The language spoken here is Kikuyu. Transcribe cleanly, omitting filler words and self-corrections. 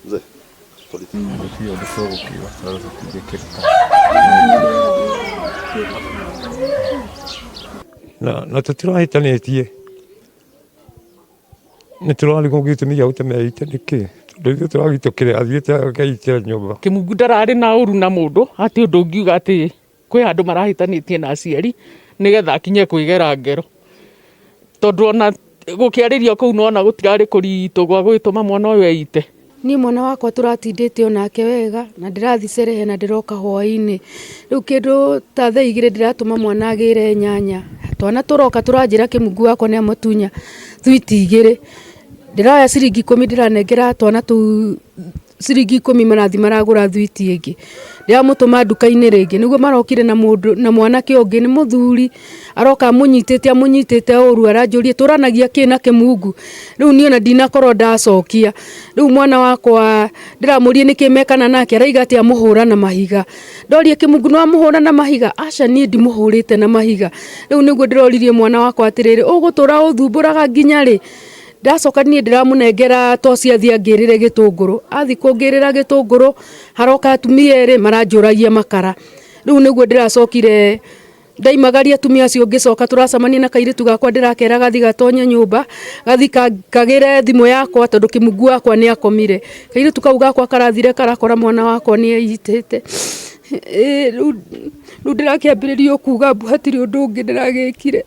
Mzee. Polisi. Gũtirĩ ũndũ tũgũkiuga tondũ tũtingĩkĩruta. Na tũtirahĩtanĩtie, nĩ tũrarigwo gĩtũmi gĩa gũtũma eite nĩkĩ, tondũ ithuĩ tũragĩtũkĩra athiĩte akeitĩra nyũmba. Kĩmungu ndararĩ na ũru na mũndũ atĩ ũndũ ũngiuga atĩ kwĩ handũ marahĩtanĩtie na aciari nĩgetha akinye kwĩgera ngero, tondũ ona gũkĩarĩrio kũu nĩwona gũtirarĩ kũritũ gwa gũgĩtũma mwana ũyũ eite. Niĩ mwana wakwa tũratindĩte onake wega na ndĩrathiĩ cerehe na ndĩroka hwainĩ. Rĩu kĩndũ ta thaa igĩrĩ ndĩratũma mwana agĩre nyanya. Twana tũroka tũranjĩra kĩmungu wakwa nĩ amũtunya thwiti igĩrĩ. Ndĩroya ciringi ikũmi ndĩranengera twana tũu ciringi ikũmi marathiĩ maragũra thwiti ĩngĩ. Ndĩramũtũma nduka-inĩ rĩngĩ nĩguo marokire na mũndũ na mwanake ũngĩ nĩ mũthuri aroka amũnyitĩte amũnyitĩte ũru aranjũria tũranagia kĩ na kĩmungu. Rĩu niĩ ona ndinakorwo ndacokia. Rĩu mwana wakwa ndĩramũria nĩkĩ mekana nake araiga atĩ amũhũra na mahiga. Ndoria kĩmungu nĩ wamũhũra na mahiga? Aca niĩ ndimũhũrĩte na mahiga. Rĩu nĩguo ndĩroririe mwana wakwa atĩrĩrĩ, ũgũtũra ũthumbũraga nginya rĩ? Ndacoka niĩ ndĩramũnengera toci athiĩ angĩrĩre gĩtũngũrũ. Athiĩ kũngĩrĩra gĩtũngũrũ haroka atumia erĩ maranjũragia makara. Rĩu nĩguo ndĩracokire ndaimagaria atumia acio ngĩcoka tũracemania na kairĩtu gakwa ndĩrakera gathi gatonye nyũmba gathi kagĩre thimũ yakwa tondũ kĩmungu wakwa nĩ akomire. Kairĩtu kau gakwa karathire karakora mwana wakwa nĩ eyitĩte. Rĩu ndĩrakĩambĩrĩria o kuga mbu hatirĩ ũndũ ũngĩ ndĩragĩkire.